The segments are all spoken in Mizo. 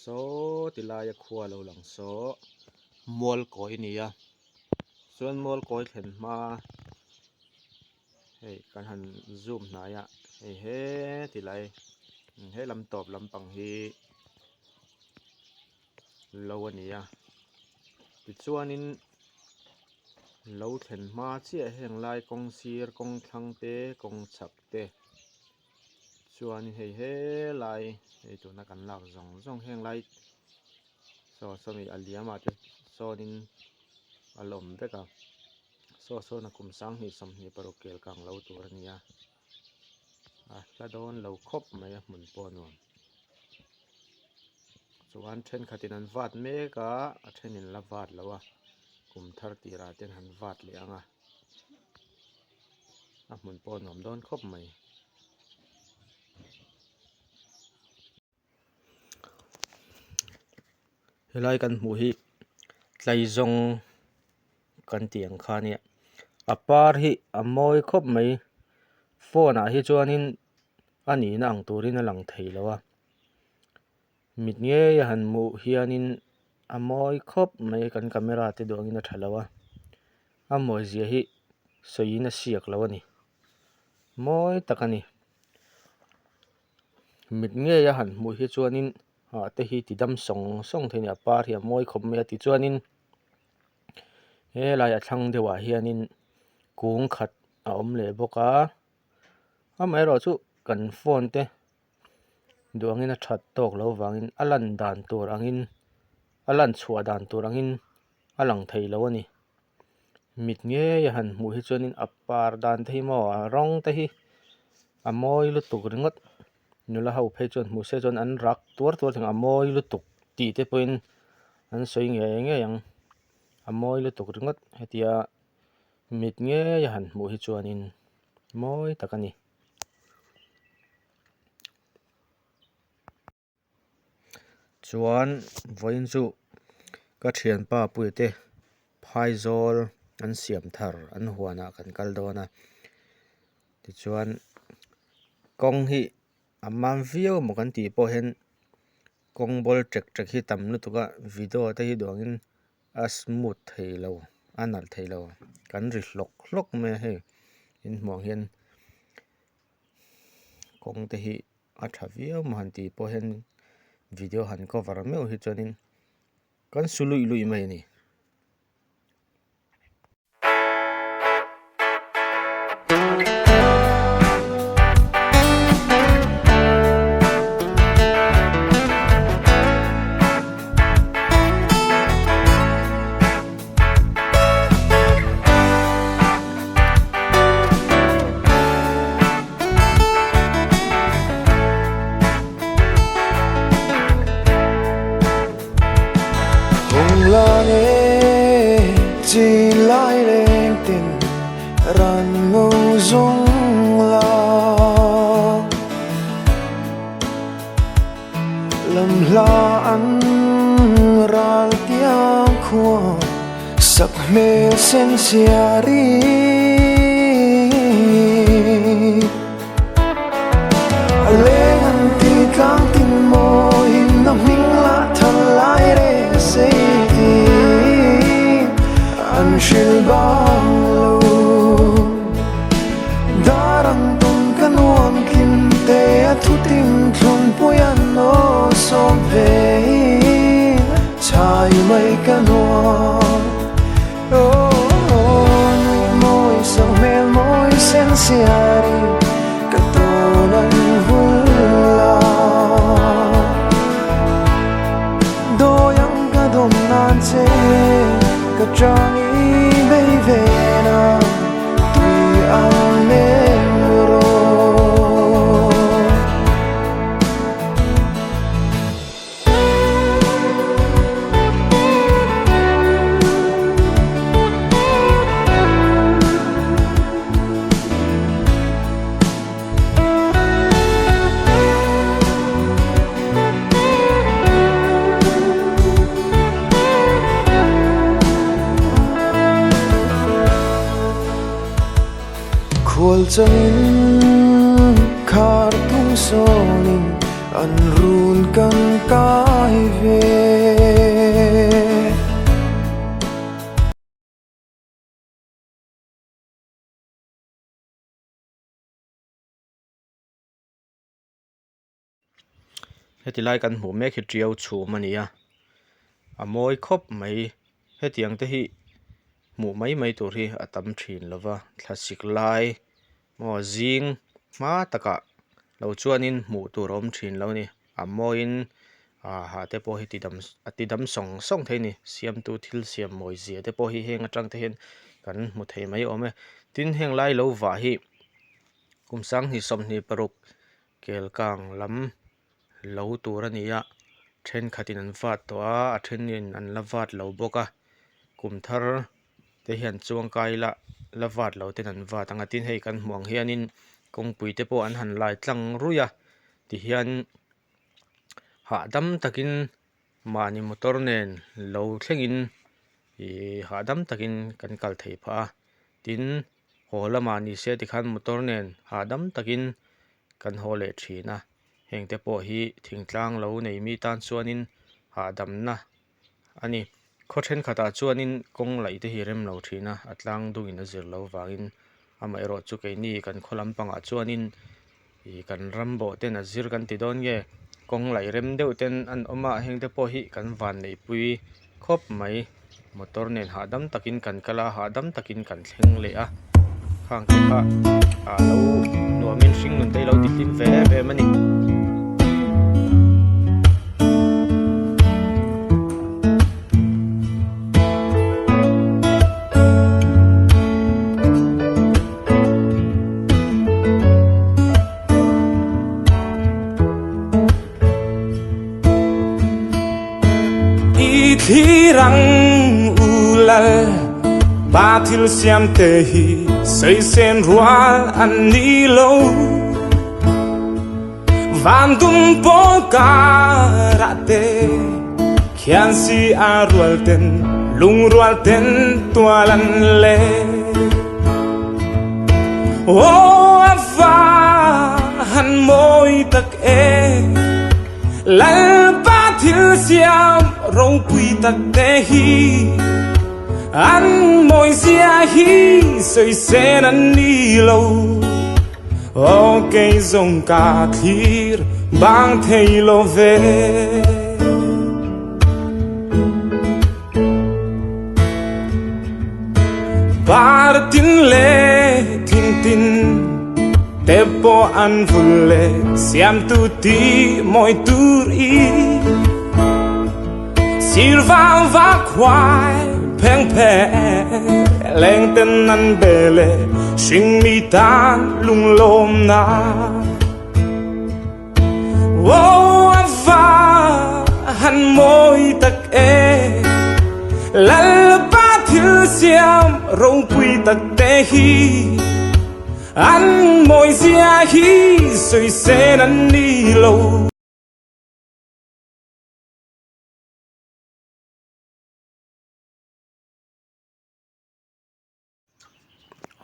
Saw ti laia khua lo lang saw mual kawi a ni a chuan mual kawi thlen hma hei kan han zoom hnai a hei he ti lai he lam tawp lampang hi lo a ni a tichuanin lo thlen hma chiah heng lai kawng sir kawng thlang te kawng chhak te. Chuanin hei helai hei tuna kan lak zawng zawng heng lai saw sawmi a liam ah te sawnin a la awm vek a saw sawn a kum sanghnih 25 kel kang lo tur a ni a a hla dawn lo khawp mai a hmun pawh a nuam chuan thenkhatin an vat mek a a thenin la vat lo a kum thar tirah te an han vat leh ang a. A hmun pawh a nuam dawn khawp mai. Helai kan hmuh hi tlaizawng kan tih ang kha ania a par hi a mawi khawp mai phone ah hi chuanin a nihna ang turin a lang thei lo a mit ngei a han hmuh hianin a mawi khawp mai kan camera te duh angin a tha lo a. A mawizia hi sawiin a siak lo a ni mawi tak a ni mit ngei a han hmuh hi chuanin ah te hi ti dam sawng sawng thei a ni a par hi a mawi khawp mai a tichuanin helai a thlang deuhah hianin kung khat a awm leh bawk a amaherawh chu kan phone te duh angin a that tawk loh vangin a lan dan tur angin a lan chhuah dan tur angin. a lang thei lo a ni mit ngei a han hmuh hi chuanin a par dan te hi maw a rawng te hi a mawi lutuk ringawt nula ho phei chuan hmuh se chuan an rak tuar tuar thei ang a mawi lutuk tih te pawhin an sawi ngei ngei ang a mawi lutuk ringawt hetia mit ngei a han hmuh hi chuanin mawi tak a ni. Chuan vawiin chu ka thianpa puite phaizawl an siam thar an huanah kan kal dawn a tichuan kawng hi a mam viau emaw kan tih pawh hian kawng bawl ṭek ṭek hi tam lutuk a video te hi duh angin a smooth thei lo a nalh thei lo kan ri hlawk hlawk mai a hei in hmuh ang hian kawng te hi. A tha viau maw han tih pawh hian video han cover meuh hi chuanin kan su luih luih mai a ni. Khual changin khar tung sawnin an run kan kai ve. Heti lai kan hmuh mek hi tiau chhum a ni a a mawi khawp mai hetiang te hi hmuh mai mai tur hi a tam thin lo va thlasik lai maw zing hma takah lo chuanin hmuh tur a awm thin lo a ni a mawiin ah ha te pawh hi ti dam a ti dam sawng sawng thei a ni siamtu thil siam mawi zia te pawh hi heng atang te hian kan hmu thei mai awm e tin heng lai lo vah hi kum sanghnih 26 Kelkang lam lo tur a ni a thenkhatin an vat tawh a a thenin an la vat lo bawk a kum thar te hian chuangkai la la vat lo ten an vat ang a tin hei kan hmuh ang hianin kawngpui te pawh an han lai tlang ruih a tihian hahdam takin mahni motor nen lo thlengin ihh hahdam takin kan kal theih phah a tin haw lamah ni se tikhan motor nen hahdam takin kan haw leh thin a heng te pawh hi thingtlang lo nei mi tan chuanin hahdamna a ni khaw thenkhatah chuanin kawng laih te hi a rem lo thin a a tlang dungin a zir loh vangin amaherawh chu keini kan khaw lampangah chuanin ih kan ram bawh ten a zir kan ti dawn nge kawng laih rem deuh ten an awm a heng te pawh hi kan van neih pui khawp mai motor nen hahdam takin kan kal a hahdam takin kan thleng leh a khang te kha ah lo nuamin hringnun te hi lo ti hlim ve em em a ni. I thlir ang u lal ba thil siam te hi sawi rual an ni lo van dum pawl karah te khian si a rual ten lungrual ten tual an le Aw a va han mawi tak e Lalpa thil siam ropui tak te hi an mawi zia hi sawi sen an ni lo Aw kei zawng ka thlir bang thei lo ve. Par tin le thing tin te pawh an vul le siamtu ti mawi tur i sir vang vak huai pheng phe leng ten an be le hring mi tan lunglawm na Aw a va han mawi tak e Lalpa thil siam ropui tak te hi an mawi zia hi sawi sen an ni lo.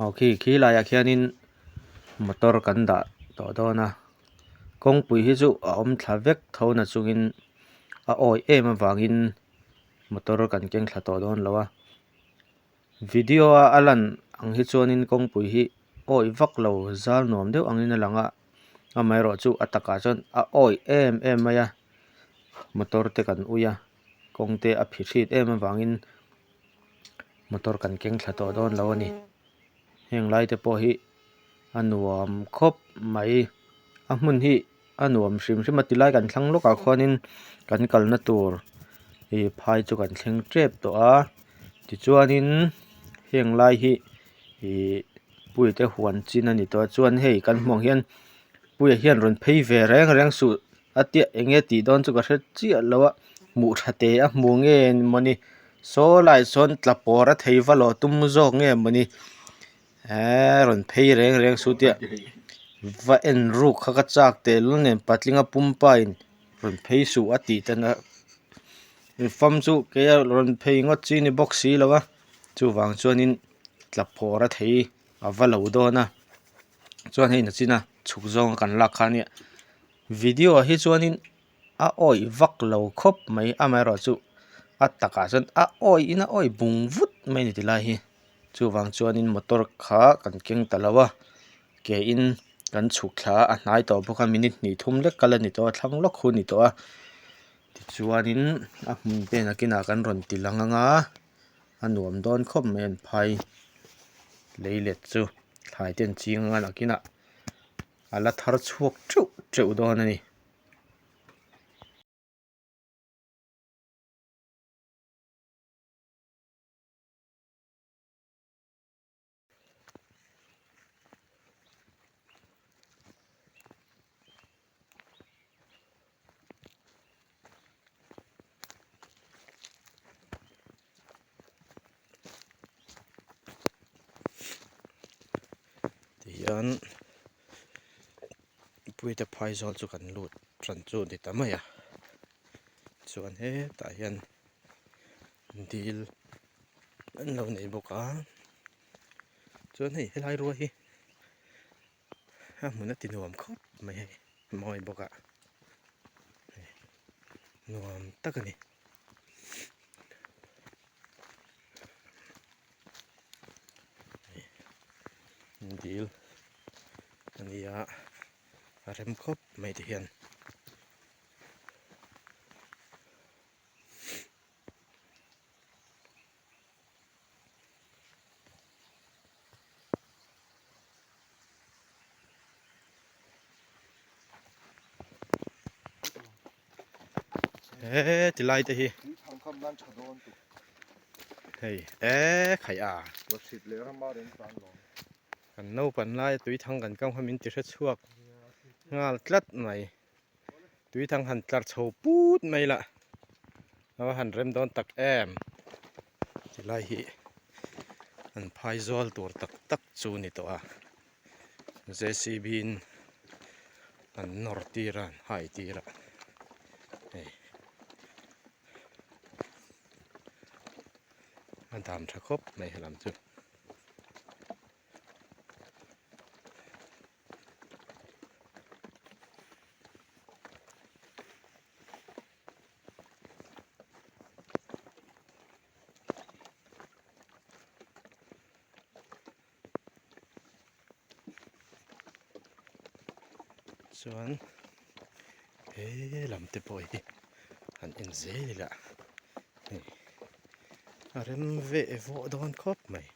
Aw khi khi laiah khianin motor kan dah tawh dawn a kawngpui hi chu a awm thla vek tho na chungin a awi em avangin motor kan keng thla tawh dawn lo a video a a lan ang hi chuanin kawngpui hi awi vak lo zal nuam deuh angin a lang a amaherawh chu a takah chuan a awi em em mai a motor te kan ui a kawng te a phihrit em avangin. Motor kan keng thla tawh dawn lo a ni heng lai te pawh hi a nuam khawp mai a hmun hi a nuam hrim hrim a tilai kan thlang lawkah khuanin kan kalna tur ih phai chu kan thleng tep tawh a tichuanin heng lai hi ih puite huan chin a ni tawh a chuan hei kan hmuh ang hian puia hian rawn phei ve reng reng suh. A tia eng nge tih dawn chu ka hre chiah lo a hmuh tha te a hmu nge mawni saw lai sawn tla pawr a thei va lawh tum zawk nge mawni eee rawn phei reng reng suh tia va en ruk kha ka chak tehlul nen patling a pumpa in rawn phei suh a tih ten a fam chu keia rawn phei ngawt chi ni bawk si lo a chuvang chuanin tla pawr a thei a va lo dawn a chuan hei nachina chhuk zawng a kan lak kha nia. Video ah hi chuanin a awih vak lo khawp mai amaherawhchu a takah chuan a awih in a awih bung vut mai a ni tilai hi chuvang chuanin motor kha kan keng ta lo a ke in. Kan chhuk thla a, a hnai tawh bawk a minute hnih thum lek kal a ni tawh a thlang lawk hun a ni tawh a tichuanin a hmun te nakinah kan rawn ti lang ang a a nuam dawn khawp mai an phai lei let chu thlai te an ching ang a nakinah a la thar chhuak teuh teuh dawn a ni. Tihian puite phaizawl chu kan lut tan chu a ni ta mai a chuan hetah hian dil an lo nei bawk a chuan hei helai ruai hi a hmun a ti nuam khawp mai hei mawi bawk a nuam tak a ni. Dil a ni a a rem khawp mai ti hian. He ti lai te hi hei e khai a kan naupan lai tui thang kan kam kha min ti hre chhuak nghal tlat mai. Tui thang han tlar chho put mai lah a va han rem dawn tak em tilai hi an phai zawl tur tak tak chu ni tawh a J C B in an nawr tir a an hai tir a hei a dan tha khawp mai helam chu. Chuan he lam te pawh hi han en zel ila hei a rem veh vawh dawn khawp mai.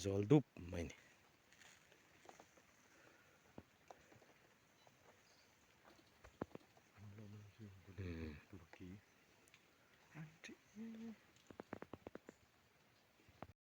Zawl dup mai a ni.